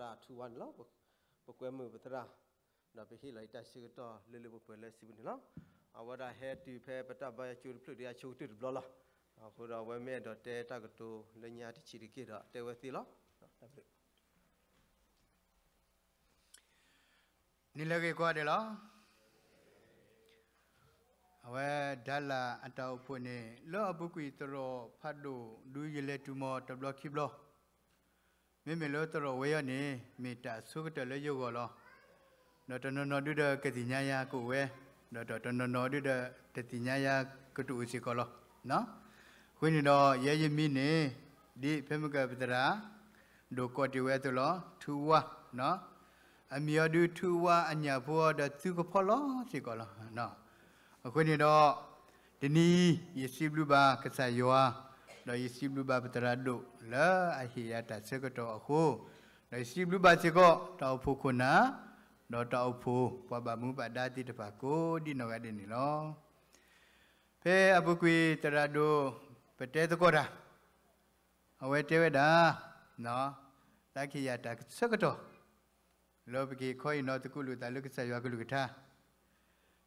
ပသရၣ်ထူဝါန့ၣ်လီၤ. ပကွဲမုာ်ပသရၣ်, ဒီးပဟ့ၣ်လီၤအတၢ်ဆၢကတီၢ်လၢလၢပှဲၤပှဲၤလၢစုပူၤန့ၣ်လီၤ. အဝဲဒၣ်ဟဲတုၤဖဲပတၢ်ဘါယွၤကၠိတဖျၢၣ်ဒ်အဆိကတၢၢ်တဘျီလီၤ. အဃိဒီးအဝဲမ့ၢ်အဲၣ်ဒိးတဲတၢ်ကတိၤလၢညါတဆံးတက့ၢ်ဒီးတဲဝဲသ့လီၤ. နံၤလၢအဂ့ၤကိးဂၤဒဲးလီၤ. အဝဲဒၣ်လၢအတၢ်အိၣ်ဖှိၣ်န့ၣ် လၢအပူၤကွံာ်သရိာ်ဖးဒိၣ် ဒုးယလဲၤတုၤမီၤတဘျီခံဘျီ, မ့မ့ၢ်လၢသရိာ်ဝဲအံၤန့ၣ် မ့ၢ်တၢ်အဆိကတၢၢ်လၢယဂီၢ်လီၤ. ဒီးတနီၤနီၤဒုဒီးကသ့ၣ်ညါယၤကအိၣ်ဝဲ, ဒီးတနီၤနီၤဒုဒီးတသ့ၣ်ညါယၤကတအိၣ်စ့ၢ်ကီးလီၤ. အဃိန့ၣ်ဒီး ယဲယမံၤန့ၣ် ဒ်ဖဲမုၢ်ကၢၢ်ပသရၣ် ဒိၣ်ကိးတ့ၢ်ဝဲအသိးလီၤ, ထူဝါ, အမံၤအီၤဒုထူဝါအညၣ်ဖိအီၤဒီးသုကဖီလီၤစ့ၢ်ကီးလီၤ. အဃိန့ၣ်ဒီး တနံၤအံၤ ယစံးဘျုးဘၣ်ကစၢ်ယွၤ, ဒီးယစံးဘျုးဘၣ်ပသရၣ်ဒိၣ်လၢအဟ့ၣ်ယၤတၢ်ဆၢကတီၢ်အဃိ, ဒီးယစံးဘျုးဘၣ်စ့ၢ်ကီး တၢ်အိၣ်ဖှိၣ်ခိၣ်နၢ်, ဒီးတၢ်အိၣ်ဖှိၣ်ပှၤဘၣ်မူဘၣ်ဒါသ့ၣ်တဖၣ်ကိးဒ်နီၢ်ဂၤဒဲးန့ၣ်လီၤ. ဖဲအပူၤကွံာ်သရၣ်ဒိၣ် ပတဲသကိးတၢ်, အဝဲတဲဝဲဒၣ် တၢ်ကဟ့ၣ်ယၤတၢ်ဆၢကတီၢ် လၢပက့ၤခီအံၤနီၤသကိးလိာ်သးလၢကစၢ်ယွၤကလုၢ်ကထါ,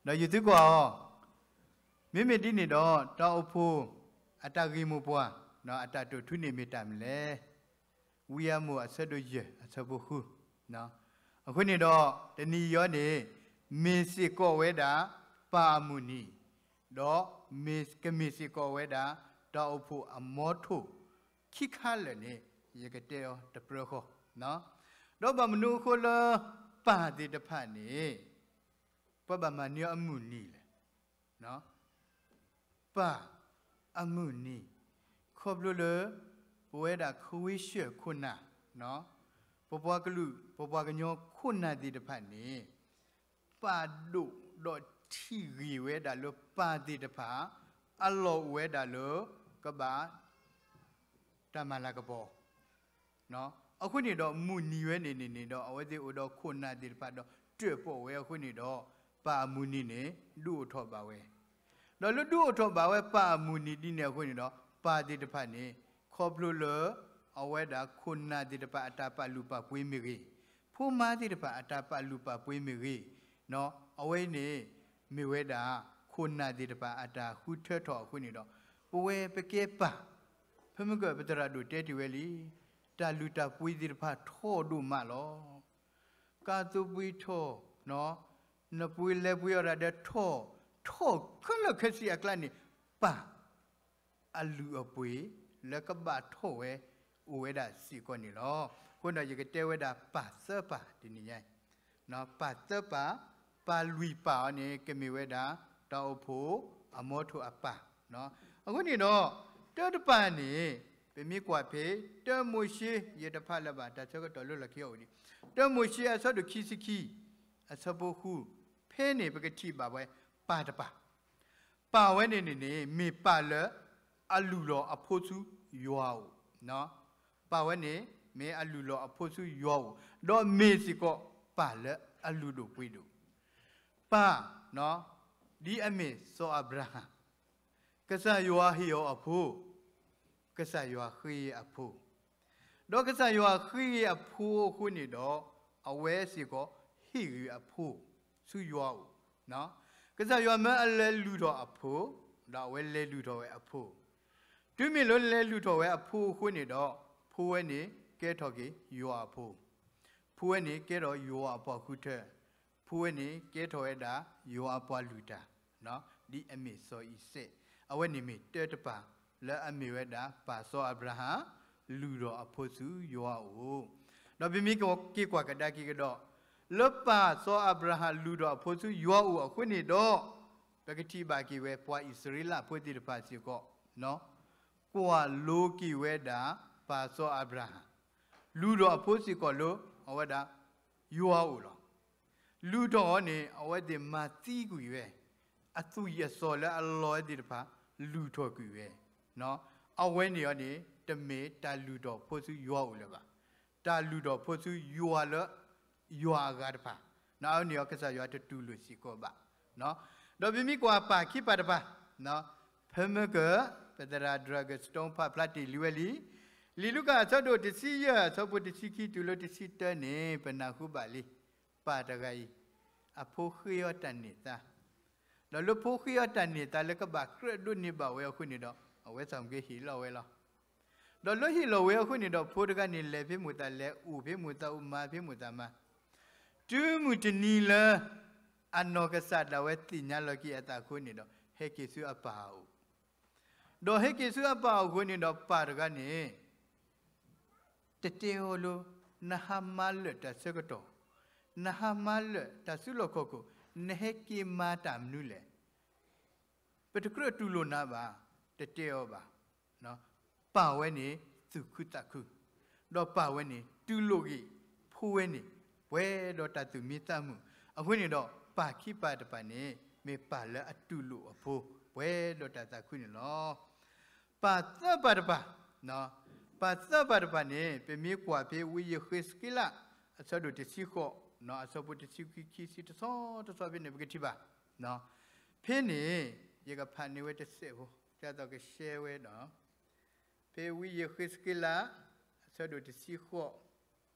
ဒီးယသံကွၢ်အီၤ, မ့မ့ၢ်ဒ်န့ၣ်ဒီး တၢ်အိၣ်ဖှိၣ်အတၢ်ဂ့ၢ်မိၢ်ပှၢ် အတၢ်တိာ်ထူန့ၣ်မ့ၢ်တၢ်မနုၤလဲၣ်. ဝံအမိၣ်အဆၢဒိၣ်ယဲၢ် အဆၢဖိဃု, အဃိန့ၣ်ဒီး တနံၤအံၤန့ၣ် မ့ၢ်စ့ၢ်ကီးဝဲဒၣ် ပၢ်အမုၢ်နံၤ, ဒီးမ့ၢ်ကမ့ၢ်စ့ၢ်ကီးဝဲဒၣ် တၢ်အိၣ်ဖှိၣ်အမီထိၣ် ခံခါလၢာ်န့ၣ် ယကတဲအီၤတပြၢဃီ, ဒီးဘၣ်မနုၤအဃိလၢ ပၢ်သ့ၣ်တဖၣ်န့ၣ် ပဘၣ်မၤန့ၢ်အီၤအမုၢ်နံၤလဲၣ်. ပၢ်အမုၢ်နံၤ, ခီဖျိလၢ ပဝဲဒၣ်ခဝ့ၡၢၣ်ခိၣ်နၢ်, ပပှၤကလုာ် ပပှၤကညီခိၣ်နၢ်သ့ၣ်တဖၣ်န့ၣ် ပာ်ဒိၣ်ဒီးထံၣ်ဂ့ၤဝဲဒၣ်လၢပၢ်သ့ၣ်တဖၣ် အလီၢ်အိၣ်ဝဲဒၣ်လၢ ကဘၣ် တၢ်မၤလၤကပီၤ အဃိန့ၣ်ဒီး မုၢ်နံၤဝဲန့ၣ်န့ၣ်န့ၣ်ဒီး အဝဲသ့ၣ်အိၣ်ဒီးခိၣ်နၢ်သ့ၣ်တဖၣ်ဒီး တၢၣ်ပီၣ်ဝဲအဃိန့ၣ်ဒီး ပၢ်အမုၢ်နံၤန့ၣ် ဒုးအိၣ်ထီၣ်ဘၣ်ဝဲ, ဒီးလၢဒုးအိၣ်ထီၣ်ဘၣ်ဝဲပၢ်အမုၢ်နံၤဒ်န့ၣ်အဃိန့ၣ်ဒီး ပၢ်သ့ၣ်တဖၣ်န့ၣ် ခီဖျိလၢ အဝဲဒၣ်ခိၣ်နၢ်သ့ၣ်တဖၣ်အတၢ်ပာ်လုၢ်ပာ်ပှ့ၤမ့ၢ်ဂ့ၤ, ဖိမါသ့ၣ်တဖၣ်အတၢ်ပာ်လုၢ်ပာ်ပှ့ၤမ့ၢ်ဂ့ၤ, အဝဲအံၤန့ၣ် မ့ၢ်ဝဲဒၣ် ခိၣ်နၢ်သ့ၣ်တဖၣ်အတၢ်ဃုထၢထီၣ်အဃိန့ၣ်ဒီး ပဝဲပကဲပၢ်, ဖဲမုၢ်ကၢၢ်ပသရၣ်ဒိၣ်တဲတ့ၢ်ဝဲလံ, တၢ်လုၢ်တၢ်ပှ့ၤသ့ၣ်တဖၣ်ထီၣ်ဒိၣ်မးလီၤ. ကါသိပှ့ၤထီၣ်, နပှ့ၤလဲၤပှ့ၤအီၣ်တၢ်ဒီးထီၣ်, ထီၣ်ခဲလၢာ်ခဲဆ့အကျါန့ၣ် ပၢ် အလုၢ်အပှ့ၤ လၢကဘၣ်ထီၣ်ဝဲ အိၣ်ဝဲဒၣ်စ့ၢ်ကီးန့ၣ်လီၤ. အဃိဒီးယကတဲဝဲဒၣ်ပၢ်သၢပၢ်တနံၤညါအံၤ, ပၢ်သၢပၢ်, ပၢ်လွံၢ်ပၢ်အီၤန့ၣ် ကမ့ၢ်ဝဲဒၣ် တၢ်အိၣ်ဖှိၣ်အမီထိၣ်အပၢ်, အဃိန့ၣ်ဒီး တၢတပၢ်န့ၣ် ပမ့ၢ်ကွၢ်ဖဲ တၢမိၤၡ့ ယတဖးလၢၤဘၣ် တၢ်ဆၢကတီၢ်လၢလီၢ်ခံအအိၣ်ဒံး, တၢမိၤၡ့အဆၢဒိၣ်ခံဆံခံ, အဆၢဖိဃု, ဖဲန့ၣ်ပကထံၣ်ဘၣ်ဝဲ ပၢ်တပၢ် ပၢ်ဝဲန့ၣ်န့ၣ်န့ၣ် မ့ၢ်ပၢ်လၢအလုၢ်လီၤအဖိဆူယွၤအအိၣ်, ပၢ်ဝဲန့ၣ် မ့ၢ်အလုၢ်လီၤအဖိဆူယွၤအအိၣ်, ဒီးမ့ၢ်စ့ၢ်ကီးပၢ်လၢအလုၢ်ဒိၣ်ပှ့ၤဒိၣ်, ပၢ် ဒ်အမ့ၢ်စီၤအၤဘြၤဟၣ်, ကစၢ်ယွၤဟ့ၣ်အီၤအဖိ, ကစၢ်ယွၤဃ့အဖိ ဒီးကစၢ်ယွၤဃ့အဖိအဃိန့ၣ်ဒီး အဝဲစ့ၢ်ကီးဟ့ၣ်ဂ့ၤအဖိဆူယွၤအအိၣ်, ကစၢ်ယွၤမၢအလဲၤလုၢ်ထီၣ်အဖိ, ဒီးအဝဲလဲၤလုၢ်ထီၣ်ဝဲအဖိ, တုၤမ့ၢ်လၢလဲၤလုၢ်ထီၣ်ဝဲအဖိအဃိန့ၣ်ဒီး ဖိဝဲန့ၣ်ကဲထီၣ်က့ၤယွၤအဖိ, ဖိဝဲန့ၣ်ကဲထီၣ်ယွၤအပှၤဃုထၢ, ဖိဝဲန့ၣ်ကဲထီၣ်ဝဲဒၣ်ယွၤအပှၤလုၢ်တၢ်, ဒ်အမ့ၢ်စီၤအံၤစဲး, အဝဲန့ၣ်မ့ၢ်တၢတပၢ်လၢအမ့ၢ်ဝဲဒၣ်ပၢ်စီၤအၤဘြၤဟၣ် လုၢ်ထီၣ်အဖိဆူယွၤအအိၣ်, ဒီးပမ့ၢ်က့ၤကွၢ်ကဒါက့ၤကဒီး, လၢပၢ်စီၤအၤဘြၤဟၣ်လုၢ်ထီၣ်အဖိဆူယွၤအအိၣ်အဃိန့ၣ်ဒီး, ပကထံၣ်ဘၣ်က့ၤဝဲပှၤအံၣ်စရ့လးဖိသ့ၣ်တဖၣ်စ့ၢ်ကီး ကွၢ်လိက့ၤဝဲဒၣ်ပၢ်စီၤအၤဘြၤဟၣ် လုၢ်ထီၣ်အဖိစ့ၢ်ကီးလၢအဝဲဒၣ်ယွၤအအိၣ်လီၤ. လုၢ်ထီၣ်အီၤန့ၣ် အဝဲသ့ၣ်မၤသံကွံာ်ဝဲ, အသွံၣ်အစီၤလၢအလီၤဝဲသ့ၣ်တဖၣ် လုၢ်ထီၣ်ကွံာ်ဝဲ, အဝဲန့ၣ်အီၤန့ၣ် တမ့ၢ်တၢ်လုၢ်ထီၣ်ဖိဆူယွၤအအိၣ်လၢၤဘၣ်. တၢ်လုၢ်ထီၣ်ဖိဆူယွၤလၢ ယွၤအဂၤတဖၣ်, အဝဲန့ၣ်အီၤကစၢ်ယွၤတတူၢ်လိာ်စ့ၢ်ကီးဘၣ်. ဒီးပမ့ၢ်ကွၢ်ပၢ်ခံပၢ်တဖၣ်, ဖဲမ့ၢ်က ပသရၣ် Dragonston ဖးဖျါတ့ၢ်လံဝဲလံ, လံာ်လူၤကၣ်အဆၢဒိၣ်တဆံယဲၢ် အဆၢဖိတဆံခံတုၤလၢတဆံတၢန့ၣ် ပနၢ်ဟူဘၣ်လံ, ပၢ်တဂၤအံၤ အဖိဃ့အီၤတၢ်န့ၢ်သါ, ဒီးလၢဖိဃ့အီၤတၢ်န့ၢ်သါလၢကဘၣ်ကြၢးဒိးန့ၢ်ဘၣ်ဝဲအဃိန့ၣ်ဒီး အဝဲသ့ၣ်မ့ၢ်ကဟ့ၣ်လီၤဝဲလီၤ. ဒီးလၢဟ့ၣ်လီၤဝဲအဃိန့ၣ်ဒီး ဖိတဂၤန့ၣ် လဲၤဖဲမိၢ်သးလဲၤ အိၣ်ဖဲမိၢ်သးအိၣ် မၤဖဲမိၢ်သးမၤ တုၤမုၢ်တနံၤလၢ အနီၢ်ကစၢ်ဒၣ်ဝဲသ့ၣ်ညါလီၤက့ၤအသးအဃိန့ၣ်ဒီး ဟဲက့ၤဆူအပၢ်အအိၣ်, ဒီးဟဲက့ၤဆူအပၢ်အအိၣ်အဃိန့ၣ်ဒီး ပၢ်တဂၤန့ၣ် တတဲအီၤလၢ နဟးမၤလၢာ်တၢ်ဆၢကတီၢ်, နဟးမၤလၢာ်တၢ်စုလီၢ်ခီၣ်ခိၣ်, နဟဲက့ၤမၤတၢ်မနုၤလဲၣ်. ပတကြၢးတူၢ်လိာ်နၤဘၣ်, တတဲအီၤဘၣ်. ပၢ်ဝဲန့ၣ်သူၣ်ခုသးခု, ဒီးပၢ်ဝဲန့ၣ်တူၢ်လိာ်ဂ့ၤ ဖိဝဲန့ၣ် ပှဲၤဒီးတၢ်သူၣ်မံသးမုာ်အဃိန့ၣ်ဒီး ပၢ်ခံပၢ်တပၢ်န့ၣ် မ့ၢ်ပၢ်လၢအတူၢ်လိာ်အဖိ ပှဲၤဒီးတၢ်သးခုန့ၣ်လီၤ. ပၢ်သၢပၢ်တပၢ်, ပၢ်သၢပၢ်တပၢ်န့ၣ် ပမ့ၢ်ကွၢ်ဖဲဝံယဃ့းစက့လး အဆၢဒိၣ်တဆံဃိး, အဆၢဖိတဆံခံ ခံဆံတဆီတဆီဖဲန့ၣ် ပကထံၣ်ဘၣ်. ဖဲန့ၣ် ယကဖးန့ၢ်ဝဲတစဲးဖိ ဒ်သိးကရှဲဝဲဒီး ဖဲဝံယဃ့းစက့လး အဆၢဒိၣ်တဆံဃိး,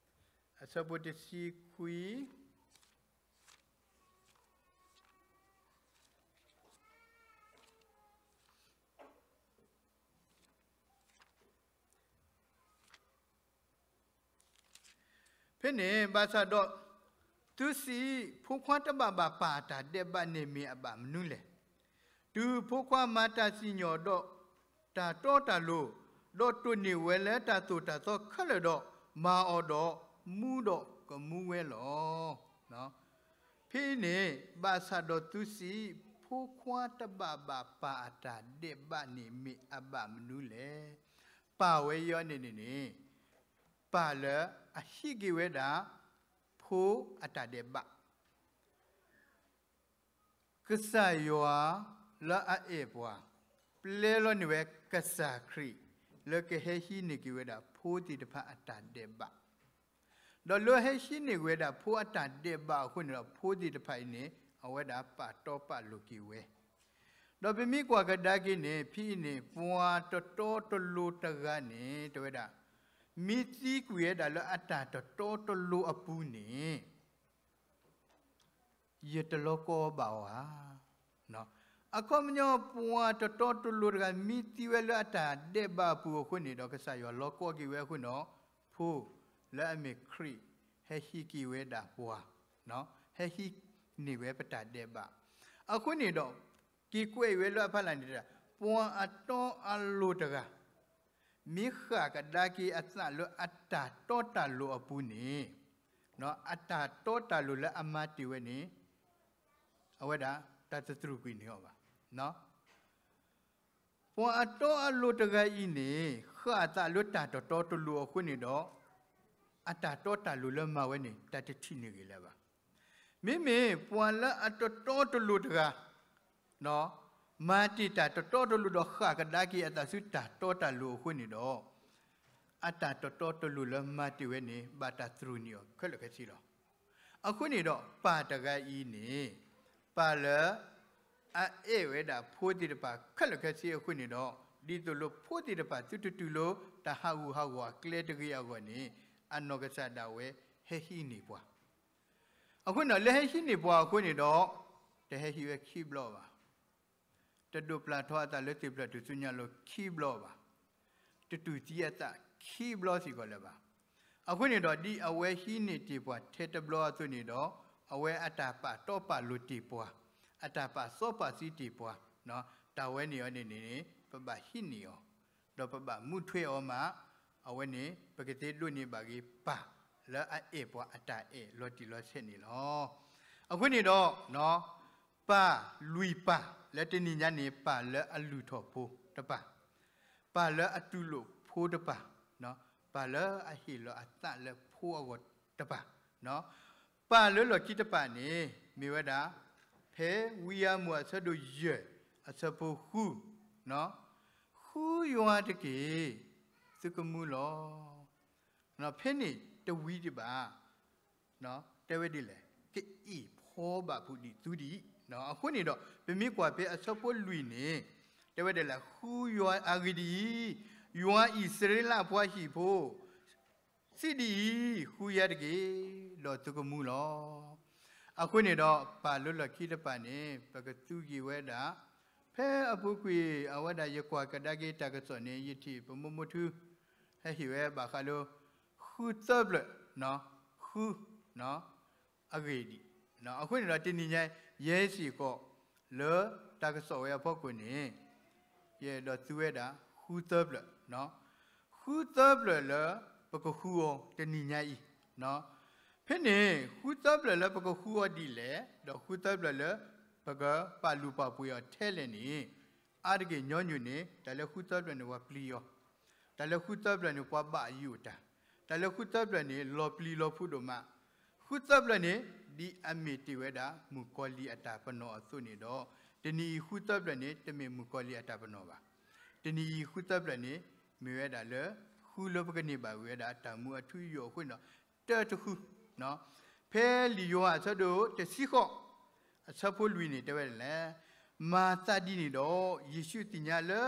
အဆၢဖိတဆံခွံ ဖဲန့ၣ် ဘၣ်ဆၣ်ဒီး သုစံး, ဖိခွါတဘၣ်ဘၣ်ပၢ်အတၢ်ဒဲးဘးန့ၣ်မ့ၢ်အဘၣ်မနုၤလဲၣ်. တုၤဖိခွါမၤတၢ်စံၣ်ညီၣ်ဒီးတၢ်တီတၢ်လိၤ, ဒီးတိၢ်န့ၢ်ဝဲလၢတၢ်သိၣ်တၢ်သီခဲလၢာ်ဒီး, မၤအီၤဒီးမူဒီးကမူဝဲလီၤ. ဖဲအံၤန့ၣ် ဘၣ်ဆၣ်ဒီးသုစံး, ဖိခွါတဘၣ်ဘၣ်ပၢ်အတၢ်ဒဲးဘးန့ၣ်မ့ၢ်အဘၣ်မနုၤလဲၣ်. ပၢ်ဝဲအံၤအီၤန့ၣ်န့ၣ်န့ၣ် ပၢ်လၢအဟံးက့ၤဝဲဒၣ် ဖိအတၢ်ဒဲးဘး ကစၢ်ယွၤလၢအအဲၣ်ပှၤ ပျဲလီၤန့ၢ်ဝဲကစၢ်ခရံာ် လၢကဟဲဟံးန့ၢ်က့ၤဝဲဒၣ်ဖိသ့ၣ်တဖၣ်အတၢ်ဒဲးဘး, ဒီးလၢဟဲဟံးန့ၢ်ဝဲဒၣ်ဖိအတၢ်ဒဲးဘးအဃိန့ၣ်ဒီး ဖိသ့ၣ်တဖၣ်အံၤန့ၣ် အဝဲဒၣ်ပာ်တီပာ်လိၤက့ၤဝဲ, ဒီးပမ့ၢ်ကွၢ်ကဒါက့ၤန့ၣ် ဖဲအံၤန့ၣ် ပှၤတတီတလိၤတဂၤန့ၣ် တဲဝဲဒၣ် မ့ၢ်သံကွံာ်ဝဲဒၣ်လၢအတၢ်တတီတလိၤအပူၤန့ၣ် ယတလီၤကီဘၣ်အီၤဧါ. အခီပညီ ပှၤတတီတလိၤတဂၤ မ့ၢ်သံဝဲလၢအတၢ်ဒဲးဘးအပူၤအဃိန့ၣ်ဒီး ကစၢ်ယွၤလီၤကီက့ၤဝဲအဃိန့ၣ်ဒီး ဖိလၢအမ့ၢ်ခရံာ် ဟဲဟံးက့ၤဝဲဒၣ်ပှၤ, ဟဲဟံးန့ၢ်ဝဲပတၢ်ဒဲးဘး, အဃိန့ၣ်ဒီး က့ၤကွဲးအံၤဝဲလၢအဖီလာ်န့ၣ် ပှၤအတီအလိၤတဂၤ မ့ၢ်ဃၣ်ကဒါက့ၤအသးလၢအတၢ်တီတၢ်လိၤအပူၤန့ၣ်, အတၢ်တီတၢ်လိၤလၢအမၤတ့ၢ်ဝဲန့ၣ် အဝဲဒၣ်တၢ်တတြူာ်ကွံာ်န့ၢ်အီၤဘၣ်. ပှၤအတီအလိၤတဂၤအံၤန့ၣ် ဃၣ်အသးလၢတၢ်တတီတလိၤအဃိန့ၣ်ဒီး အတၢ်တီတၢ်လိၤလၢမၤဝဲန့ၣ် တၢ်တထံၣ်န့ၢ်ဂ့ၤလၢၤဘၣ်. မ့မ့ၢ်ပှၤလၢအတတီတလိၤတဂၤ မၤတ့ၢ်တၢ်တတီတလိၤဒီးဃၣ်ကဒါက့ၤအသးဆူတၢ်တီတၢ်လိၤအဃိန့ၣ်ဒီး အတၢ်တတီတလိၤလၢမၤတ့ၢ်ဝဲန့ၣ် ဘၣ်တၢ်တြူာ်န့ၢ်အီၤခဲလၢာ်ခဲဆ့လီၤ. အဃိန့ၣ်ဒီး ပၢ်တဂၤအံၤန့ၣ် ပၢ်လၢအအဲၣ်ဝဲဒၣ်ဖိသ့ၣ်တဖၣ်ခဲလၢာ်ခဲဆ့အဃိန့ၣ်ဒီး ဒ်သိးလၢဖိသ့ၣ်တဖၣ်သုတတုၤလၢတၢ်ဟးဂူာ်ဟးဂီၤအကျဲတဂ့ၤအဂီၢ်န့ၣ် အနီၢ်ကစၢ်ဒၣ်ဝဲဟဲဟံးန့ၢ်ပှၤ အဃိန့ၣ်ဒီး လၢဟဲဟံးန့ၢ်ပှၤအဃိန့ၣ်ဒီး တဟဲဟံးဝဲခံဘျီဘၣ်. တဒိးပျၢ်ထီအသးလၢသ့ၣ်ဖျၢၣ်ထူၣ်စုညါလိၤခံဘျီဘၣ်. တတူၢ်သံအသးခံဘျီစ့ၢ်ကီးလၢၤဘၣ်. အဃိန့ၣ်ဒီး ဒ်အဝဲဟံးန့ၢ်တ့ၢ်ပှၤထဲတဘျီအသိးန့ၣ်ဒီး အဝဲအတၢ်ပာ်တီပာ်လိၤတ့ၢ်ပှၤ, အတၢ်ပာ်စီပာ်ဆှံတ့ၢ်ပှၤ, တၢ်ဝဲန့ၣ်အီၤန့ၣ်န့ၣ် ပဘၣ်ဟံးန့ၢ်အီၤ, ဒီးပဘၣ်မူထွဲအီၤမး, အဝဲန့ၣ် ပကသ့ဒိးန့ၢ်ဘၣ်က့ၤပၢ် လၢအအဲၣ်ပှၤအတၢ်အဲၣ်လီၤတံၢ်လီၤဆဲးန့ၣ်လီၤ. အဃိန့ၣ်ဒီး ပၢ်လွံၢ်ပၢ်လၢတနံၤညါန့ၣ် ပၢ်လၢအလုၢ်ထီၣ်ဖိတပၢ်, ပၢ်လၢအတူၢ်လိာ်ဖိတပၢ်, ပၢ်လၢအဟ့ၣ်လီၤအသးလၢဖိအဂီၢ်တပၢ်, ပၢ်လၢလီၢ်ခံတပၢ်န့ၣ် မ့ၢ်ဝဲဒၣ် ဖဲဝံယၤမိၣ်အဆၢဒိၣ်ယဲၢ် အဆၢဖိဃု, ဃုယွၤတက့ၢ်, သုကမူလီၤ. ဖဲန့ၣ်တဝံၤဒံးဘၣ် တဲဝဲဒ်လဲၣ်, ကအ့ၣ်ဖီဘၣ်ဖုးဒံးသုဒံး. အဃိန့ၣ်ဒီး ပမ့ၢ်ကွၢ်ဖဲအဆၢဖိလွံၢ်န့ၣ် တဲဝဲဒ်လဲၣ်, ဃုယွၤအဂ့ၢ်ဒ်အံၤ, ယွၤအံၣ်စရ့လးအပှၤဟံၣ်ဖိ စံးဒ်အံၤ, ဃုယၤတက့ၢ်, ဒီးသုကမူလီၤ. အဃိန့ၣ်ဒီး ပၢ်လၢလီၢ်ခံတဖၣ်န့ၣ် ပကသူက့ၤဝဲဒၣ်, ဖဲအပူၤကွံာ်အဝဲဒၣ်ယကွၢ်ကဒါက့ၤတၢ်ကစီၣ်န့ၣ် ယထံၣ်ပမိၢ်မိၢ်ထူ ဟဲဟ့ၣ်ဝဲဘၣ်ဃးလၢ ဃုသၢဖျၢၣ်, ဃု အဂ့ၢ်ဒ်အံၤ, အဃိန့ၣ်ဒီးတနံၤညါ ယဲစ့ၢ်ကီး လၢတၢ်ကစီၣ်ဝဲအဖီခိၣ်န့ၣ် ယအဲၣ်ဒိးသူဝဲဒၣ် ဃုသၢဖျၢၣ်, ဃုသၢဖျၢၣ်လၢပကဃုအီၤတနံၤညါအံၤ, ဖဲန့ၣ် ဃုသၢဖျၢၣ်လၢပကဃုအီၤဒ်လဲၣ်, ဒီးဃုသၢဖျၢၣ်လၢ ပကပာ်လုၢ်ပာ်ပှ့ၤအီၤထဲလဲၣ်န့ၣ်, အါတက့ၢ်ညီနုၢ်န့ၣ် တၢ်လၢဃုသၢဖျၢၣ်န့ၣ် ပှၤပျံၤအီၤ, တၢ်လၢဃုသၢဖျၢၣ်န့ၣ် ပှၤဘၣ်ယိၣ်တၢ်, တၢ်လၢဃုသၢဖျၢၣ်န့ၣ် လီၤပျံၤလီၤဖုးဒိၣ်မး, ဃုသၢဖျၢၣ်န့ၣ် ဒ်အမ့ၢ်တ့ၢ်ဝဲဒၣ် မုၣ်ကီၤလံၢ်အတၢ်ပနီၣ်အသိးန့ၣ်ဒီး, တနံၤအံၤဃုသၢဖျၢၣ်န့ၣ် တမ့ၢ်မုၣ်ကီၤလံၢ်အတၢ်ပနီၣ်ဘၣ်. တနံၤအံၤဃုသၢဖျၢၣ်န့ၣ် မ့ၢ်ဝဲဒၣ်လၢ ဃုလၢပကန့ၢ်ဘၣ်ဝဲဒၣ်တၢ်မူအထူအယိာ်အဃိန့ၣ်ဒီး တၢတဃု ဖဲလံာ်ယိၤဟၣ်အဆၢဒိၣ်တဆံဃိး အဆၢဖိလွံၢ်န့ၣ် တဲဝဲဒ်လဲၣ်, မၤသးဒ်န့ၣ်ဒီး ယ့ၣ်ၡူးသ့ၣ်ညါလၢ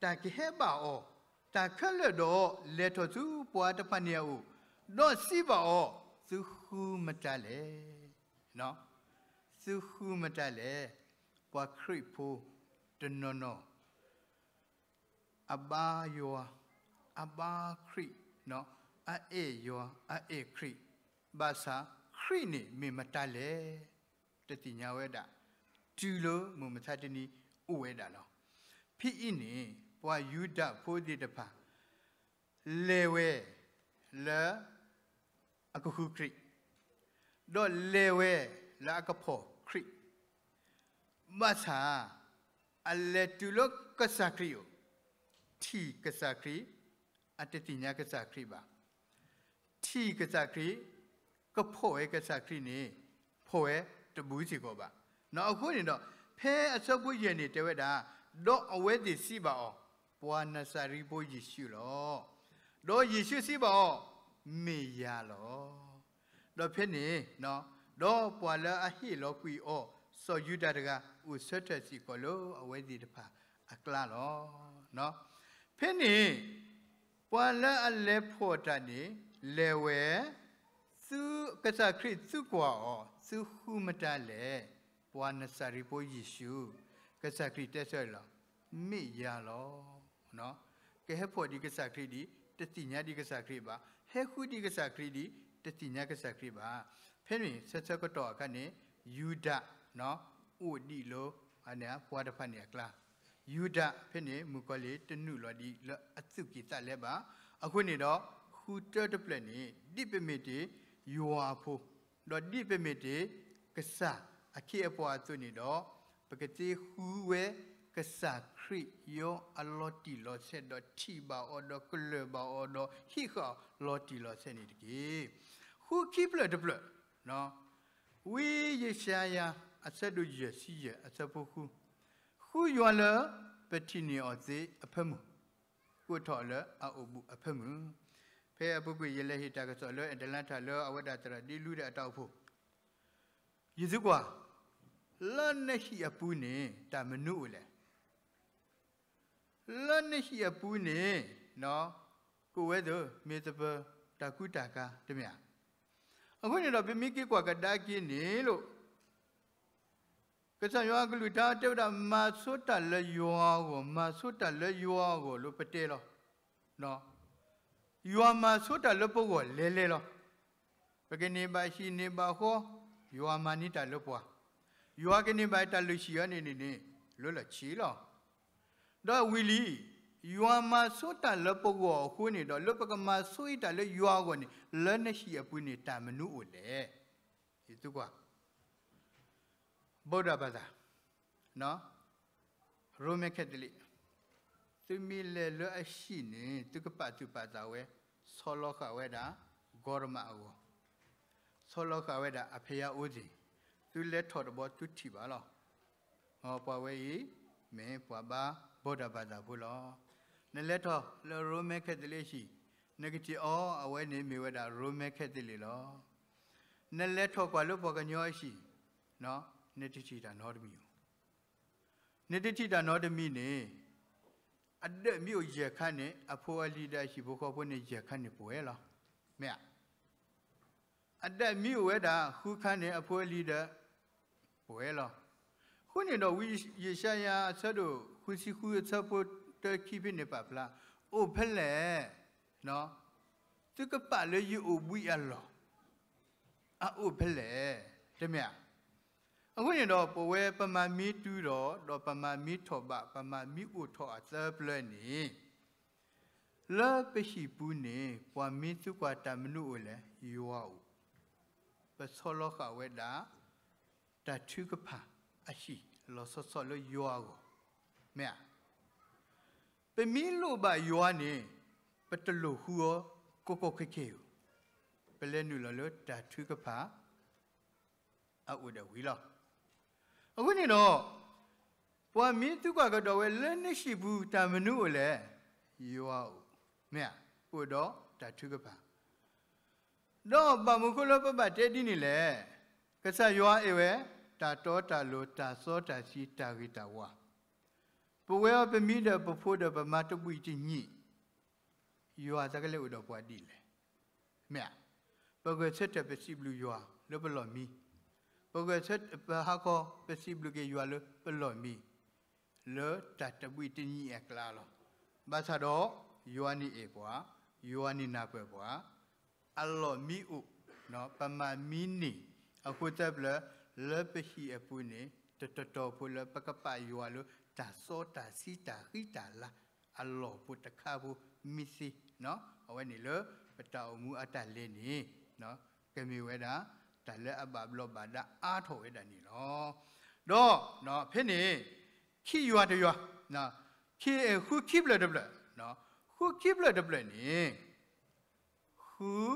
တၢ်ကဟဲဘၣ်အီၤ တၢ်ခဲလၢာ်ဒီး လဲၤထီၣ်ဆူပှၤတဖၣ်န့ၣ်အအိၣ်, ဒီးစံးဘၣ်အီၤ, သုဃုမတၤလဲၣ်. သုဃုမတၤလဲၣ်. ပှၤခရံာ်ဖိတနီၤနီၤ အဘါယွၤ, အဘါခရံာ်, အအဲၣ်ယွၤ, အအဲၣ်ခရံာ်, ဘၣ်ဆၣ်ခရံာ်န့ၣ်မ့ၢ်မတၤလဲၣ် တသ့ၣ်ညါဝဲဒၣ်, တုၤလၢမုၢ်မဆါတနံၤအိၣ်ဝဲဒၣ်လီၤ. ဖဲအံၤန့ၣ် ပှၤယူဒၤဖိသ့ၣ်တဖၣ် လဲၤဝဲ လၢ အကဃုခရံာ်, ဒီးလဲၤဝဲ လၢအကဖီၣ်ခရံာ်, ဘၣ်ဆၣ် အလဲၤတုၤလၢကစၢ်ခရံာ်အအိၣ်, ထံၣ်ကစၢ်ခရံာ်, အတသ့ၣ်ညါကစၢ်ခရံာ်ဘၣ်. ထံၣ်ကစၢ်ခရံာ်, ကဖီၣ်ဝဲကစၢ်ခရံာ်န့ၣ် ဖီၣ်ဝဲတဘူးစ့ၢ်ကီးဘၣ်. အဃိန့ၣ်ဒီး ဖဲအဆၢဖိယဲၢ်န့ၣ်တဲဝဲဒၣ်, ဒီးအဝဲသ့ၣ်စံးဘၣ်အီၤ, ပှၤနၤစၤရ့းဖိယ့ၣ်ၡူးလီၤ. ဒီးယ့ၣ်ၡူးစံးဘၣ်အီၤ, မ့ၢ်ယၤလီၤ. ဒီးဖဲန့ၣ်, ဒီးပှၤလၢအဟ့ၣ်လီၤကွံာ်အီၤ စီၤယူဒၤတဂၤ အိၣ်ဆၢထၢၣ်စ့ၢ်ကီးလၢအဝဲသ့ၣ်တဖၣ်အကျါလီၤ. ဖဲန့ၣ် ပှၤလၢအလဲၤဖီၣ်တၢ်န့ၣ် လဲၤဝဲ, သုကစၢ်ခရံာ်သုကွၢ်အီၤ, သုဃုမတၤလဲၣ်. ပှၤနၤစၤရ့းဖိယ့ၣ်ၡူး, ကစၢ်ခရံာ်တဲဆၢလီၤ, မ့ၢ်ယၤလီၤ. ကဟဲဖီၣ်ဒံးကစၢ်ခရံာ်ဒံး တသ့ၣ်ညါဒံးကစၢ်ခရံာ်ဘၣ်, ဟဲဃုဒံးကစၢ်ခရံာ်ဒံး တသ့ၣ်ညါကစၢ်ခရံာ်ဘၣ်. ဖဲန့ၣ်ဆၢဆၢကတီၢ်အခါန့ၣ် ယူဒၤ အိၣ်ဒံးလၢ ပှၤတဖၣ်န့ၣ်အကျါ, ယူဒၤဖဲန့ၣ် မုၣ်ကီၤလံၢ်တနုာ်လီၤဒံးလၢအသူၣ်ကံၢ်သးလဲဘၣ်. အဃိန့ၣ်ဒီး ဃုတၢတဖျၢၣ်န့ၣ် ဒ်ပမ့ၢ်တ့ၢ်ယွၤအဖိ, ဒီးဒ်ပမ့ၢ်တ့ၢ်ကစၢ်အခ့အပှၤအသိးန့ၣ်ဒီး, ပကသ့ဃုဝဲကစၢ်ခရံာ်ယွၤအလီၤတံၢ်လီၤဆဲးဒီးထံၣ်ဘၣ်အီၤဒီးကလၢၢ်ဘၣ်အီၤဒီးဟ့ၣ်ဃာ်အီၤလီၤတံၢ်လီၤဆဲးန့ၣ်တက့ၢ်. ဃုခံဖျၢၣ်တဖျၢၣ်, ဝံယၡါယၤ အဆၢဒိၣ်ယဲၢ်ဆံယဲၢ် အဆၢဖိဃု, ဃုယွၤလၢပထံၣ်န့ၢ်အီၤသ့အဖၢမုၢ်, ကိးထီၣ်လၢအအိၣ်ဘူးအဖၢမုၢ်. ဖဲအပူၤကွံာ် ယလဲၤဟ့ၣ်တၢ်ကစီၣ်လၢ Atlanta လၢအဝဲဒၣ်သရၣ်ဒ့လူဒဲးအတၢ်အိၣ်ဖှိၣ်, ယသုကွၢ်, လၢနဟံၣ်အပူၤန့ၣ် တၢ်မနုၤအိၣ်လဲၣ်. လၢနဟံၣ်အပူၤန့ၣ် ကိးဝဲသ့ၣ် မ့ၢ်သပၢၤတၢ်ကူတၢ်ကၤတမ့ၢ်ဧါ. အဃိန့ၣ်ဒီး ပမ့ၢ်က့ၤကွၢ်ကဒါက့ၤန့ၣ်လီၤ, ကစၢ်ယွၤအကလုၢ်ကထါတဲဝဲဒၣ် မၤဆိတၢ်လၢယွၤအဂီၢ်, မၤဆိတၢ်လၢယွၤအဂီၢ်လၢပတဲလီၤ. ယွၤမၤဆိတၢ်လၢပဂီၢ်လဲၤလဲၤလီၤ. ပကန့ၢ်ဘၣ်ဟံၣ်န့ၢ်ဘၣ်ဃီ, ယွၤမၤန့ၢ်တၢ်လၢပှၤ, ယွၤကန့ၢ်ဘၣ်တၢ်လုၢ်ဟံၣ်အီၤန့ၣ်န့ၣ်န့ၣ် လၢလီၢ်ဆံးလီၤ. ဒီးဝံၤလံ, ယွၤမၤဆိတၢ်လၢပဂီၢ်အဃိန့ၣ်ဒီး လၢပကမၤဆိအံၤတၢ်လၢယွၤအဂီၢ်န့ၣ် လၢနဟံၣ်အပူၤန့ၣ် တၢ်မနုၤအိၣ်လဲၣ်. ယသုကွၢ် ဗုဒ္ဓဘာသာ, ရိမ့ၤခဲသလံး, သုမ့ၢ်လဲၤလၢအဟံၣ်န့ၣ် သုကပာ်သူၣ်ပာ်သးဝဲ, ဆီလီၤဃာ်ဝဲဒၣ် ဂေါတမအဂီၢ်, ဆီလီၤဃာ်ဝဲဒၣ်အဖယၤအိၣ်သ့ၣ်, သုလဲၤထီၣ်တဘျီ သုထံၣ်ဘၣ်လီၤ. ပှၤဝဲအံၤ မ့ၢ်ပှၤဘါ ဗုဒ္ဓဘာသာ ဖိလီၤ. နလဲၤထီၣ်လၢရိမ့ၤခဲသလံးအဟံၣ်, နကထံၣ်အီၤ အဝဲန့ၣ်မ့ၢ်ဝဲဒၣ်ရိမ့ၤခဲသလံးလီၤ. နလဲၤထီၣ်ကွၢ်လၢပှၤကညီအဟံၣ်, နတထံၣ်တၢ်နီတမံၤဧိၤ. နတထံၣ်တၢ်နီတမံၤန့ၣ် အဒၢးမ့ၢ်အိၣ်ယဲၢ်ခါန့ၣ် အဖိအလံၤဒီးအဟံၣ်ဖိဃီဖိန့ၣ် ယဲၢ်ခါန့ၣ်ပှဲၤလီၤ. မ့ၢ်ဧါ. အဒၢးမ့ၢ်အိၣ်ဝဲဒၣ်ဃုခါန့ၣ် အဖိအလံၤဒီး ပှဲၤလီၤ. အဃိန့ၣ်ဒီး ဝံယၡါယၤအဆၢဒိၣ်ဃုဆံဃုအဆၢဖိတၢခံဖဲန့ၣ်ပာ်ဖျါ, အိၣ်ဖဲလဲၣ်, သုကပာ်လၢယအိၣ်ဘှံးအလီၢ် အအိၣ်ဖဲလဲၣ်, တမ့ၢ်ဧါ. အဃိန့ၣ်ဒီး ပဝဲပမၤမ့ၢ်တုၤဒီး ဒီးပမၤမ့ၢ်ထီၣ်ဘး ပမၤမ့ၢ်အိၣ်ထီၣ်အသၢပျၢၤန့ၣ် လၢပဟံၣ်ပူၤန့ၣ် ပှၤမ့ၢ်သံကွၢ်တၢ်မနုၤအိၣ်လဲၣ်, ယွၤအိၣ်. ပဆီလီၤဃာ်ဝဲဒၣ် တၢ်ထုကဖၣ်အဟံၣ်လီၤဆီဆီလၢယွၤအဂီၢ်, မ့ၢ်ဧါ. ပမ့ၢ်လိၣ်ဘၣ်ယွၤန့ၣ် ပတလိၣ်ဃုအီၤ ကီကီခဲခဲဧိၤ, ပလဲၤနုာ်လီၤလၢတၢ်ထုကဖၣ် အအိၣ်ဒီးဝံၤလီၤ. အဃိန့ၣ်ဒီး ပှၤမ့ၢ်သံကွၢ်ကဒီးဝဲလၢနဟံၣ်ပူၤတၢ်မနုၤအိၣ်လဲၣ်, ယွၤအိၣ်, မ့ၢ်ဧါ, အိၣ်ဒီးတၢ်ထုကဖၣ် ဒီးဘၣ်မနုၤဃိလၢပဘၣ်တဲဒ်န့ၣ်လဲၣ်. ကစၢ်ယွၤအဲၣ်ဝဲ တၢ်တီတၢ်လိၤ တၢ်စီတၢ်ဆှံ တၢ်ဂ့ၤတၢ်ဝါ, ပဝဲအီၤပမံဒီးပဖိဒီးပမါတဘှံးတညံး, ယွၤတၢ်ကလဲၤအိၣ်ဒီးပှၤဒ်လဲၣ်, မ့ၢ်ဧါ. ပဂဲၤဆၢထၢၣ်ပစံးဘျုးယွၤလၢပလီၢ်မံ, ပဂဲၤဆၢထၢၣ်ပဟါခီ ပစံးဘျုးက့ၤယွၤလၢပလီၢ်မံ လၢတၢ်တဘှံးတညံးအကျါလီၤ. ဘၣ်ဆၣ်ဒီး ယွၤန့ၣ်အဲၣ်ပှၤ, ယွၤန့ၣ်နၢ်ပၢၢ်ပှၤ, အလီၢ်မံအိၣ်, ပမၤမံန့ၢ်အဃိသၢပျၢၤ လၢပဟံၣ်အပူၤန့ၣ် တတီၤတီၤဖိလၢပကပာ်ယွၤလၢတၢ်စီတၢ်ဆှံတၢ်ဃံတၢ်လၤ အလီၢ်ဖိတခါဖိမံသ့, အဝဲန့ၣ်လၢပတၢ်အိၣ်မူအတၢ်လဲၤန့ၣ် ကမ့ၢ်ဝဲဒၣ် တၢ်လၢအဘၣ်ဘျီးဘၣ်ဒါအါထီၣ်ဝဲဒၣ်န့ၣ်လီၤ. ဒီးဖဲန့ၣ် ခံယွၤတယွၤ, ဃုခံဖျၢၣ်တဖျၢၣ်, ဃုခံဖျၢၣ်တဖျၢၣ်န့ၣ်, ဃု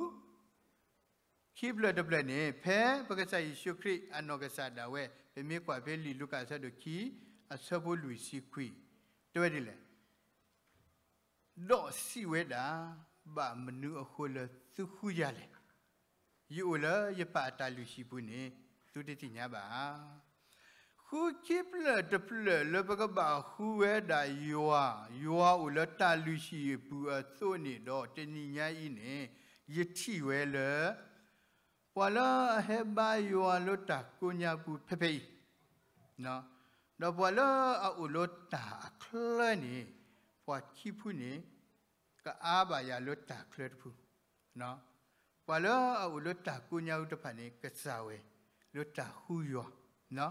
ခံဖျၢၣ်တဖျၢၣ်န့ၣ် ဖဲပကစၢ်ယ့ၣ်ၡူးခရံာ်အနီၢ်ကစၢ်ဒၣ်ဝဲ ပမ့ၢ်ကွၢ်ဖဲလံာ်လူၤကၣ်အဆၢဒိၣ်ခံ အဆၢဖိလွံၢ်ဆံခွံ, တဲဝဲဒ်လဲၣ်. ဒီးစံးဝဲဒၣ်, ဘၣ်မနုၤအဃိလၢသုဃုယၤလဲၣ်. ယအိၣ်လၢယပၢ်အတၢ်လုၢ်ဟံၣ်ပူၤန့ၣ် သုတသ့ၣ်ညါဘၣ်ဧါ. ဃုခံဖျၢၣ်တဖျၢၣ်လၢပကဘၣ်ဃုဝဲဒၣ်ယွၤ, ယွၤအိၣ်လၢတၢ်လုၢ်ဟံၣ်အပူၤအသိးန့ၣ်ဒီး တနံၤညါအံၤန့ၣ် ယထံၣ်ဝဲလၢ ပှၤလၢအဟဲဘါယွၤလၢတၢ်ကိးညါပူၤဖဲဖဲအံၤ, ဒီးပှၤလၢအအိၣ်လၢတၢ်အချၢန့ၣ်, ပှၤခံဖုန့ၣ် ကအါဘၣ်ယၤလၢတၢ်ချၢတဖု, ပှၤလၢအအိၣ်လၢတၢ်ကိးညါအူတဖၣ်န့ၣ် ကစၢ်ဝဲလၢတၢ်ဃုယွၤ,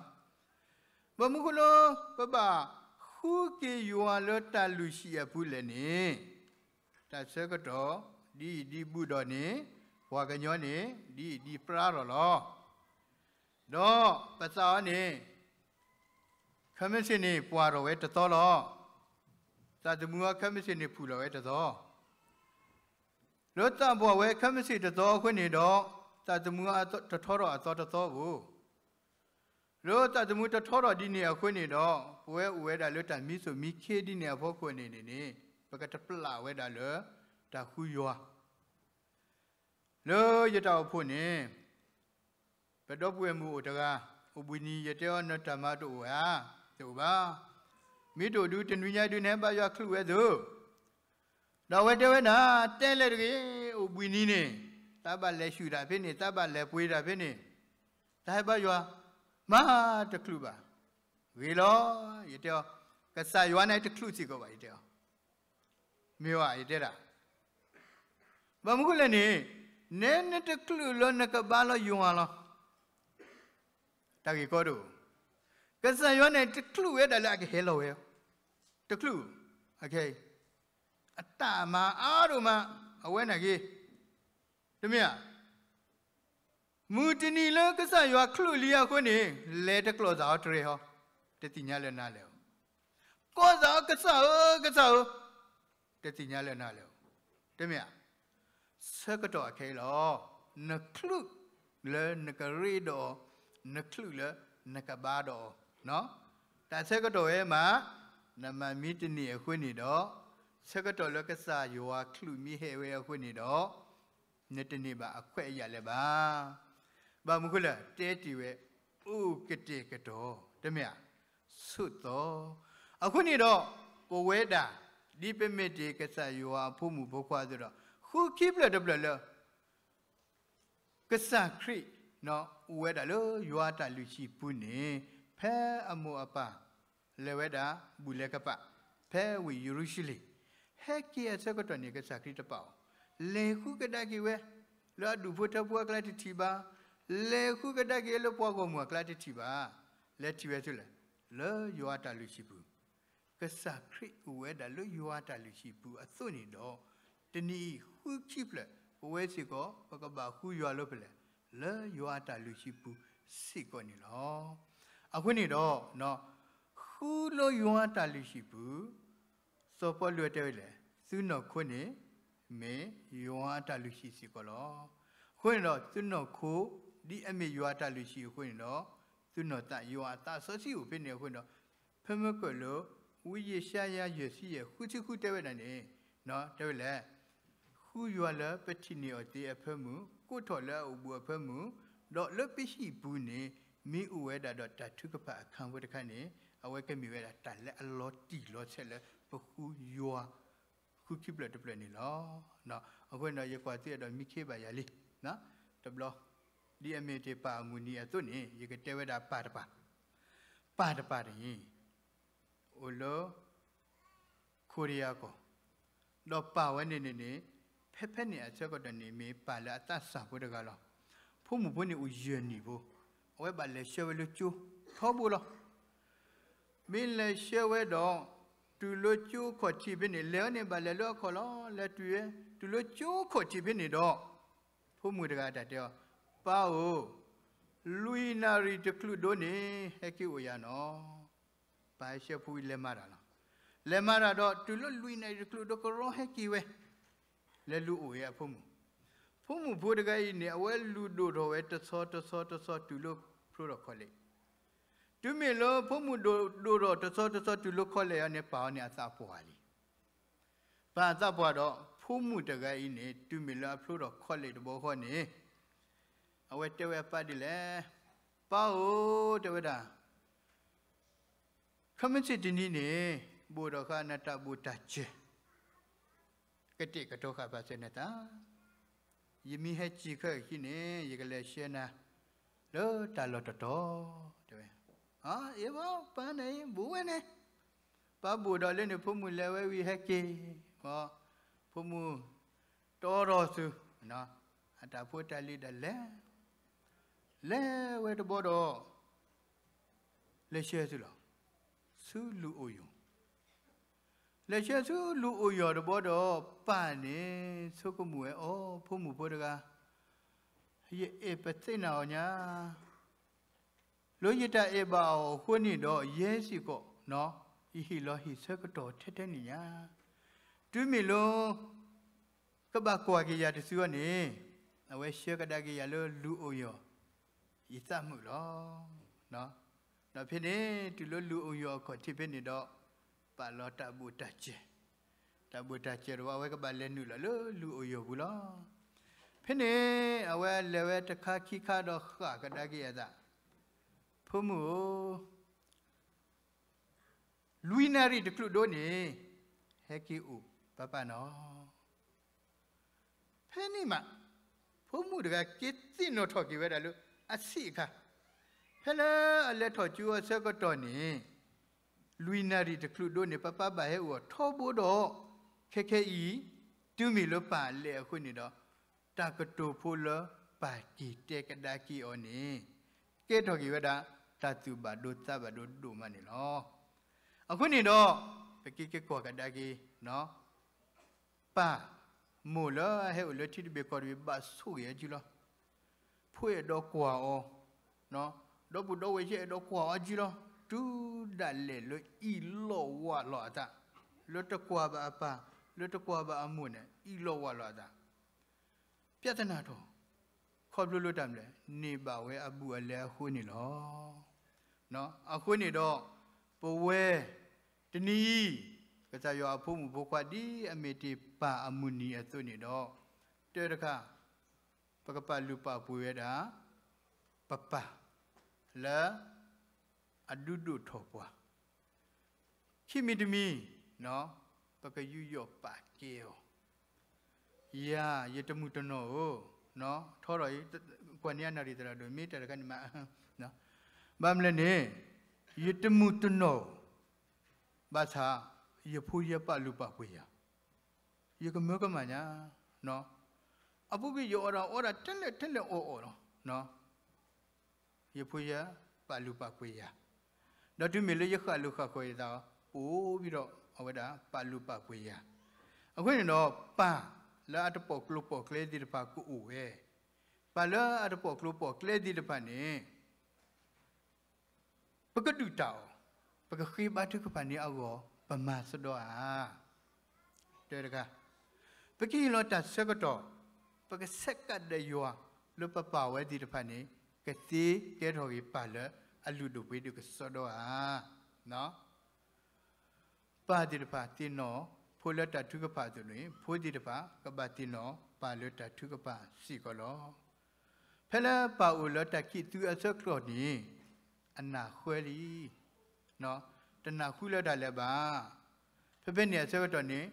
ဘၣ်မနုၤဃိလၢ ပဘၣ်ဃုက့ၤယွၤလၢတၢ်လုၢ်ဟံၣ်အပူၤလဲၣ်န့ၣ်, တၢ်ဆၢကတီၢ် ဒ်အံၤဒ်ဘူးဒီးန့ၣ်, ပှၤကညီန့ၣ် ဒ်အံၤဒ်ပြါထီၣ်လီၤ. ဒီးပသးအီၤန့ၣ် ခဲမုၢ်ဆ့ၣ်န့ၣ် ပှၢ်ထီၣ်ဝဲတသီလီၤ. သးသမူအီၤခဲမုၢ်ဆ့ၣ်န့ၣ် ဖုၣ်လီၤဝဲတသီ လၢသးပှၢ်ဝဲခဲမုၢ်ဆ့ၣ်တသီအဃိန့ၣ်ဒီး, သးသမူတထီထီၣ်အသီတသီဧိၤ, လၢသးသမူတထီထီၣ်ဒ်န့ၣ်အဃိန့ၣ်ဒီး, ပဝဲအိၣ်ဝဲဒၣ်လၢတၢ်မံစိာ်မံခ့ဒ်န့ၣ်အဖီခိၣ်န့ၣ်န့ၣ်, ပကတပျၢ်ဝဲဒၣ်လၢ တၢ်ဃုယွၤ လၢယတၢ်အိၣ်ဖှိၣ်န့ၣ်, ပဒီပုၢ်ဝဲၢ်မုၣ်အိၣ်တဂၤ, အိၣ်ဘှံးနံၤ ယတဲအီၤ နတၢ်မၤတအိၣ်ဧါ, တအိၣ်ဘၣ်. မ့ၢ်တအိၣ်ဒုး တနွံညါဒုး နဟဲဘါယွၤချုးဝဲသု, ဒီးအဝဲတဲဝဲဒၣ်, တဲလဲၣ်တဂ့ၤ, အိၣ်ဘှံးနံၤန့ၣ် တၢ်ဘၣ်လဲၤဆူၣ်တၢ်ဖဲန့ၣ်, တၢ်ဘၣ်လဲၤပှ့ၤတၢ်ဖဲန့ၣ်, တၢ်ဟဲဘါယွၤ မၤတချုးဘၣ်. ဂ့ၤလီၤ, ယတဲအီၤ, ကစၢ်ယွၤန့ၣ်တချုးစ့ၢ်ကီးဘၣ်, ယတဲအီၤ. မ့ၢ်ဝဲ ယတဲဒၣ်, ဘၣ်မနုၤလဲၣ်န့ၣ်, နဲနတချုးလၢနကဘါလီၤယွၤလီၤ. တၢ်ဂ့ၢ်ကီဒိၣ်, ကစၢ်ယွၤန့ၣ်တချုးဝဲဒၣ်လၢအကဟဲလီၤဝဲ, တချုး, အခဲအံၤ, အတၢ်မၤအါဒိၣ်မး, အဝဲန့ၣ်ဂ့ၤ, တမ့ၢ်ဧါ. မုၢ်တနံၤလၢကစၢ်ယွၤချုးလံအဃိန့ၣ်, လဲၤတကျိးသးအီၤတရဲၣ်ဟီ, တသ့ၣ်ညါလၢနၤလဲၣ်ဧိၤ, ကိးသးအီၤ ကစၢ်ဧၢ, ကစၢ်ဧၢ, တသ့ၣ်ညါလၢနၤလဲၣ်ဧိၤ, တမ့ၢ်ဧါ. ဆၢကတီၢ်အခဲအံၤလီၤ, နချုးလၢနကရ့ဒီးအီၤ, နချုးလၢနကဘါဒီးအီၤ, တၢ်ဆၢကတီၢ်ဝဲမး, နမၤမ့ၢ်တန့ၢ်အဃိန့ၣ်ဒီး, ဆၢကတီၢ်လၢကစၢ်ယွၤချုးမ့ၢ်ဟဲဝဲအဃိန့ၣ်ဒီး, နတန့ၢ်ဘၣ်အခွဲးအယာ်လၢၤဘၣ်. ဘၣ်မနုၤဃိလဲၣ်, တဲတ့ၢ်ဝဲ, အိၣ်ကတဲာ်ကတီၤ, တမ့ၢ်ဧါ, ဆိးသီ. အဃိန့ၣ်ဒီး, ပဝဲဒၣ် ဒ်ပမ့ၢ်တ့ၢ်ကစၢ်ယွၤအဖိမုၣ်ဖိခွါအသိးဒီး ဃုခံဖျၢၣ်တဖျၢၣ်လၢ ကစၢ်ခရံာ် အိၣ်ဝဲဒၣ်လၢယွၤအတၢ်လုၢ်ဟံၣ်ပူၤန့ၣ် ဖဲအမိၢ်အပၢ် လဲၤဝဲဒၣ်ဘူၣ်လဲၤကပာ် ဖဲဝ့ၢ်ယရူၤၡလ့ၣ်, ဟဲက့ၤအဆၢကတီၢ်န့ၣ် ကစၢ်ခရံာ်တပာ်အီၤ, လဲၤဃုကဒါက့ၤဝဲ လၢအဒူၣ်ဖိထၢဖိအကျါတထံၣ်ဘၣ်, လဲၤဃုကဒါက့ၤလၢပှၤဂီၢ်မုၢ်အကျါတထံၣ်ဘၣ်, လဲၤထံၣ်ဝဲဆူလဲၣ်, လၢယွၤအတၢ်လုၢ်ဟံၣ်ပူၤ ကစၢ်ခရံာ်အိၣ်ဝဲဒၣ်လၢယွၤအတၢ်လုၢ်ဟံၣ်ပူၤအသိးန့ၣ်ဒီး, တနံၤအံၤဃုခံဖျၢၣ် ပဝဲစ့ၢ်ကီး ပကဘၣ်ဃုယွၤလၢပလဲၣ်, လၢယွၤအတၢ်လုၢ်ဟံၣ်ပူၤစ့ၢ်ကီးန့ၣ်လီၤ. အဃိန့ၣ်ဒီး ဃုလၢယွၤအတၢ်လုၢ်ဟံၣ်ပူၤ စီၤပီလူးတဲဝဲလဲၣ်, သုနီၢ်ခိန့ၣ် မ့ၢ်ယွၤအတၢ်လုၢ်ဟံၣ်စ့ၢ်ကီးလီၤ. အဃိန့ၣ်ဒီး သုနီၢ်ခိ ဒ်အမ့ၢ်ယွၤအတၢ်လုၢ်ဟံၣ်အဃိန့ၣ်ဒီး, သုနီၢ်သးယွၤအသးစီဆှံအိၣ်ဖဲန့ၣ်အဃိန့ၣ်ဒီး, ဖဲမ့ၢ်ကွၢ်လၢ ဝံယၡါယၤ ယဲၢ်ဆံယဲၢ် ဃုဆံဃုတဲဝဲဒၣ်န့ၣ်, တဲဝဲလဲၣ် ဃုယွၤလၢပထံၣ်န့ၢ်အီၤသ့အဖၢမုၢ်, ကိးထီၣ်လၢအအိၣ်ဘူးအဖၢမုၢ်, ဒီးလၢပဟံၣ်ပူၤန့ၣ် မ့ၢ်အိၣ်ဝဲဒၣ်ဒီးတၢ်ထုကဖၣ်အခါဖိတခါန့ၣ်, အဝဲကမ့ၢ်ဝဲဒၣ်တၢ်လၢအလီၤတံၢ်လီၤဆဲးလၢပဃုယွၤ ဃုခံဖျၢၣ်တဖျၢၣ်န့ၣ်လီၤ. အဃိန့ၣ်ဒီး ယကွၢ်သ့အဒီးမံခ့ဘၣ်ယၤလံ, တဘျီ, ဒ်အမ့ၢ်တ့ၢ်ပၢ်အမုၢ်နံၤအသိးန့ၣ် ယကတဲဝဲဒၣ်ပၢ်တပၢ်, ပၢ်တပၢ်တနံၤ အိၣ်လၢ ခိရံယါကီၢ်, ဒီးပၢ်ဝဲန့ၣ်န့ၣ်န့ၣ်, ဖဲဖဲန့ၣ်အဆၢကတီၢ်န့ၣ် မ့ၢ်ပၢ်လၢအသးစၢ်ဖိတဂၤလီၤ. ဖိမုၣ်ဖိန့ၣ်အိၣ်ယဲၢ်နံၣ်ဖိ, အဝဲဘၣ်လဲၤဆှၢဝဲလၢကၠိ, ထီဘိလီၤ. မ့ၢ်လဲၤဆှၢဝဲဒီး, တုၤလၢကၠိခီၣ်ထံးဖဲန့ၣ်, လဲၤဝဲန့ၣ်ဘၣ်လဲၤလၢအခီၣ်လီၤ, လဲၤတုၤဝဲ, တုၤလၢကၠိခီၣ်ထံးဖဲန့ၣ်ဒီး, ဖိမုၣ်တဂၤအတၢ်တဲအီၤ, ပၢ်ဧၢ, လွံၢ်နၣ်ရံၣ်တချုးဒိၣ်န့ၣ် ဟဲက့ၤအိၣ်ယၤနီၤ. ပၢ်ဟဲဆှၢဖိဝံၤလဲၤမၤတၢ်လီၤ. လဲၤမၤတၢ်ဒီး တုၤလၢလွံၢ်နၣ်ရံၣ်တချုးဒိၣ်ကရီဟဲက့ၤဝဲ, လဲၤလူၤအိၣ်ဝဲအဖိမုၣ်. ဖိမုၣ်ဖိတဂၤအံၤန့ၣ် အဝဲလူၤဒိၣ်ထီၣ်ဝဲတဆီတဆီတဆီတုၤလၢဖျိထီၣ်ခီၣ်လဲၣ်. တုၤမ့ၢ်လၢဖိမုၣ်ဒိၣ်ဒိၣ်ထီၣ်တဆီတဆီတုၤလၢခီၣ်လဲၣ်အံၤန့ၣ် ပၢ်အီၤန့ၣ်အသးပှၢ်လံ. ပၢ်အသးပှၢ်ဒီး ဖိမုၣ်တဂၤအံၤန့ၣ် တုၤမ့ၢ်လၢအဖျိထီၣ်ခီၣ်လဲၣ်တဘျီဃီန့ၣ်, အဝဲတဲဝဲအပၢ်ဒ်လဲၣ်, ပၢ်ဧၢ, တဲဝဲဒၣ် ခီမ့ၢ်ဆ့ၣ်တနံၤန့ၣ်, ဘိၣ်ဒီးဃာ်နတၢ်ဘိၣ်တၢ်စၢၤ, ကတဲာ်ကတီၤဃာ်ပာ်စၢၤနသး, ယမ့ၢ်ဟဲစံၣ်ခဲအခံန့ၣ် ယကလဲၤဆှၢနၤ လၢတၢ်လီၢ်တတီၤ, တဲဝဲ. အ့ၣ်ဘၣ် ပၢ်န့ၣ်ဘိၣ်ဝဲန့ၣ်, ပၢ်ဘိၣ်ဒီးလၢန့ၣ် ဖိမုၣ်လဲၤဝဲဝံၤဟဲက့ၤ, ဖိမုၣ်တီထီၣ်ဆူ အတၢ်ဖိတၢ်လံၤဒီးလဲၤ, လဲၤဝဲတဘျီဒီး လဲၤဆှၢဆူလီၤ, ဆူလူၤအိၣ်ယီၤ, လဲၤဆှၢဆူလူၤအိၣ်ယီၤတဘျီဒီး ပၢ်န့ၣ်ဆိကမိၣ်ဝဲအီၤ, ဖိမုၣ်ဖိတဂၤ, ယအဲၣ်ပသ့ၣ်နၤအီၤညါ, လၢယတၢ်အဲၣ်ဘၣ်အီၤအဃိန့ၣ်ဒီး ယဲစ့ၢ်ကီး ယဟ့ၣ်လီၤဟ့ၣ်ဆၢကတီၢ်ထဲထဲန့ၣ်ညါ, တုၤမ့ၢ်လၢ ကဘၣ်ကွၢ်က့ၤယၤတစုအီၤန့ၣ်, အဝဲဆှၢကဒါက့ၤယၤလၢလူၤအိၣ်ယီၤ, ယသးမုာ်လီၤ. ဒီးဖဲန့ၣ် တုၤလၢလူၤအိၣ်ယီၤအခီၣ်ထံးဖဲန့ၣ်ဒီး, ပာ်လီၤတၢ်ဘိၣ်တၢ်စၢၤ, တၢ်ဘိၣ်တၢ်စၢၤဒီး အဝဲကဘၣ်လဲၤနုာ်လီၤလၢလူၤအိၣ်ယီၤပူၤလီၤ. ဖဲန့ၣ် အဝဲလဲၤဝဲတခါခံခါဒီးဃၣ်ကဒါက့ၤအသး, ဖိမုၣ်ဧၢ, လွံၢ်နၣ်ရံၣ်တချုးဒိၣ်န့ၣ် ဟဲက့ၤအိၣ်ပၢ်ပၢ်နီၤ. ဖဲန့ၣ်မး ဖိမုၣ်တဂၤက့ၤသ့ၣ်နီၣ်ထီၣ်က့ၤဝဲဒၣ်လၢအဆံးအခါ, ဖဲလၢအလဲၤထီၣ်ကၠိအဆၢကတီၢ်န့ၣ်, လွံၢ်နၣ်ရံၣ်တချုးဒိၣ်န့ၣ် ပၢ်ပၢ်ဘၣ်ဟဲအိၣ်အီၤထီဘိဒီး, ခဲခဲအံၤ တုၤမ့ၢ်လၢပၢ်လဲၤအဃိန့ၣ်ဒီး, တၢ်ကတိၤဖိလၢပၢ်က့ၤတဲကဒါက့ၤအီၤန့ၣ်, ကဲထီၣ်က့ၤဝဲဒၣ် တၢ်သူၣ်ဘၣ်ဒိသးဘၣ်ဒိဒိၣ်မးန့ၣ်လီၤ. အဃိန့ၣ်ဒီး, ပက့ၤက့ၤကွၢ်ကဒါက့ၤ ပၢ်, မိၢ်လၢအဟဲအိၣ်လၢထံတဘ့ၣ်ကီၢ်တဘ့ၣ်ဘၣ်ဆိၣ်ဂ့ၤအီၤက့လီၤ. ဖိအဲၣ်ဒိးကွၢ်အီၤ, ဒီပုၢ်ဒီဝဲၢ်အဲၣ်ဒိးကွၢ်အီၤက့လီၤ. တုၤဒၣ်လဲာ်လၢအံၣ်လီၤဝးလီၤအသး, လၢတကွၢ်ဘၣ်အပၢ်, လၢတကွၢ်ဘၣ်အမိၢ်န့ၣ် အံၣ်လီၤဝးလီၤအသး ပြဿနာထီၣ်, ခီဖျိလၢတၢ်မနုၤလဲၣ်, န့ၢ်ဘၣ်ဝဲအဘူးအလဲအဃိန့ၣ်လီၤ. အဃိန့ၣ်ဒီး, ပဝဲတနံၤအံၤ, ကစၢ်ယွၤအဖိမုၣ်ဖိခွါဒ်အမ့ၢ်တ့ၢ်ပၢ်အမုၢ်နံၤအသိးန့ၣ်ဒီး, တၢ်တခါ, ပကပာ်လုၢ်ပာ်ပှ့ၤဝဲဒၣ် ပပၢ်လၢအဒုးဒိၣ်ထီၣ်ပှၤ ခံမံၤတမံၤ, ပကယူးယီၣ်ပာ်ကဲအီၤ. ယၤ ယတမုၢ်တနီၢ်ဧိၤ, ထီထီၣ် ကွၢ်န့ၢ်အနၣ်ရံၣ်သရၣ်ဒိၣ် မ့ၢ်တၢ်တခါန့ၣ်မး, ဘၣ်မနုၤလဲၣ်န့ၣ်, ယတမုၢ်တနီၢ်ဧိၤ, ဘၣ်ဆၣ် ယဖိယဲပာ်လုၢ်ပာ်ပှ့ၤယၤ, ယကမၢကမၣ်ညါ, အပူၤကွံာ်ယအီၣ်ဒၣ်အီဒၣ်ထဲလဲၣ်ထဲလဲၣ်အီၣ်အီၣ်လီၤ. ယဖိယဲပာ်လုၢ်ပာ်ပှ့ၤယၤ, ဒီးတုၤမ့ၢ်လၢယဃၣ်လိာ်ဃၣ်ဃီၤယသး ပိာ်ဘံဒီးအဝဲဒၣ်ပာ်လုၢ်ပာ်ပှ့ၤယၤ. အဃိန့ၣ်ဒီး ပၢ်လၢအတပိာ်ကျိၤပိာ်ကျဲသ့ၣ်တဖၣ်ကအိၣ်ဝဲ, ပၢ်လၢအတပိာ်ကျိၤပိာ်ကျဲသ့ၣ်တဖၣ်န့ၣ် ပကဒုၣ်တၢ်အီၣ်, ပကဃ့ဘါထုကဖၣ်န့ၢ်အဂီၢ် ပမၤသဒီဧါ. တၢတခါ, ပကဟ့ၣ်လီၤတၢ်ဆၢကတီၢ်, ပကဆဲးကးဒီးယွၤလၢပပာ်ဝဲသ့ၣ်တဖၣ်န့ၣ် ကသ့ကဲထီၣ်က့ၤပၢ်လၢအလုၢ်ဒိၣ်ပှ့ၤဒိၣ်ကစီဒီဧါ. ပၢ်သ့ၣ်တဖၣ်သ့ၣ်နီၣ်ဖိလၢတၢ်ထုကဖၣ်အသိးန့ၣ် ဖိသ့ၣ်တဖၣ်ကဘၣ်သ့ၣ်နီၣ်ပၢ်လၢတၢ်ထုကဖၣ်စ့ၢ်ကီးလီၤ. ဖဲလၢပၢ်အိၣ်လၢတၢ်ခံးသူအဆၢကတီၢ်န့ၣ် အနၢ်ဃွဲလံ, တနၢ်ဃုလၢတၢ်လၢၤဘၣ်. ဖဲဖဲန့ၣ်အဆၢကတီၢ်န့ၣ်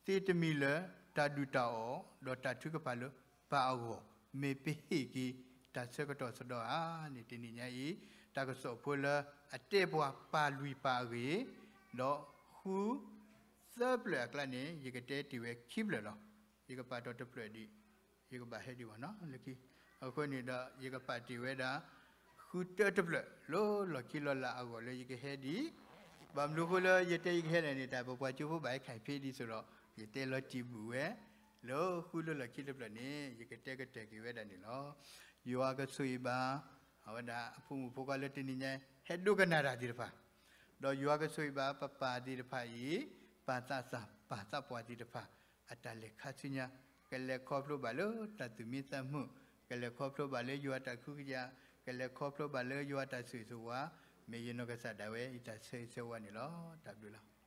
သ့တမံၤလၢတၢ်ဒုၣ်တၢ်အီၣ်ဒီးတၢ်ထုကဖၣ်လၢပၢ်အဂီၢ် မ့ၢ်ပဟ့ၣ်က့ၤတၢ်ဆၢကတီၢ်သဒီဧါန့ၣ် တနံၤညါအံၤ တၢ်ကစီၣ်ဖိလၢအတဲပှၤပၢ်လွံၢ်ပၢ်အဂ့ၢ်, ဒီးဃုသၢဖျၢၣ်အကျါန့ၣ် ယကတဲတ့ၢ်ဝဲခံဖျၢၣ်လီၤ. ယကပာ်တီၣ်တဖျၢၣ်ဒံး, ယကဘၣ်ဟဲဒံးဘၣ်နီၤလၢခံ, အဃိန့ၣ်ဒီး ယကပာ်တ့ၢ်ဝဲဒၣ် ဃုတၢတဖျၢၣ်လၢလီၢ်ခံလီၢ်လၤအဂီၢ်လၢယကဟဲဒံး, ဘၣ်မနုၤအဃိလၢယတဲယကဟဲလဲၣ်န့ၣ် တၢ်ပပှၤကၠိဖိဘၣ်ဟဲခးဖဲဒ်သိးဒီး ယတဲလီၤတံၢ်ဘူၣ်ဝဲ, လၢဃုလၢလီၢ်ခံတဖျၢၣ်န့ၣ် ယကတဲကတၢၢ်က့ၤဝဲဒၣ်န့ၣ်လီၤ. ယွၤကဆိၣ်ဂ့ၤဘၣ် အဝဲဒၣ်အဖိမုၣ်ဖိခွါလၢတနံၤညါ ဟဲဒိကနၣ်တၢ်သ့ၣ်တဖၣ်, ဒီးယွၤကဆိၣ်ဂ့ၤဘၣ်ပပၢ်သ့ၣ်တဖၣ်အံၤ, ပၢ်သးစၢ်ပၢ်သးပှၢ်သ့ၣ်တဖၣ် အတၢ်လဲၤခါဆူညါ, ကလဲၤခီဖျိဘၣ်လၢတၢ်သူၣ်မံသးမုာ်, ကလဲၤခီဖျိဘၣ်လၢယွၤတၢ်ကဟုကယာ်, ကလဲၤခီဖျိဘၣ်လၢယွၤတၢ်ဆိၣ်ဂ့ၤဆိၣ်ဝါ, မ့ၢ်ယနီၢ်ကစၢ်ဒၣ်ဝဲအတၢ်ဆိၣ်ဂ့ၤဆိၣ်ဝါန့ၣ်လီၤ. တၢ်ဘျုးလီၤ.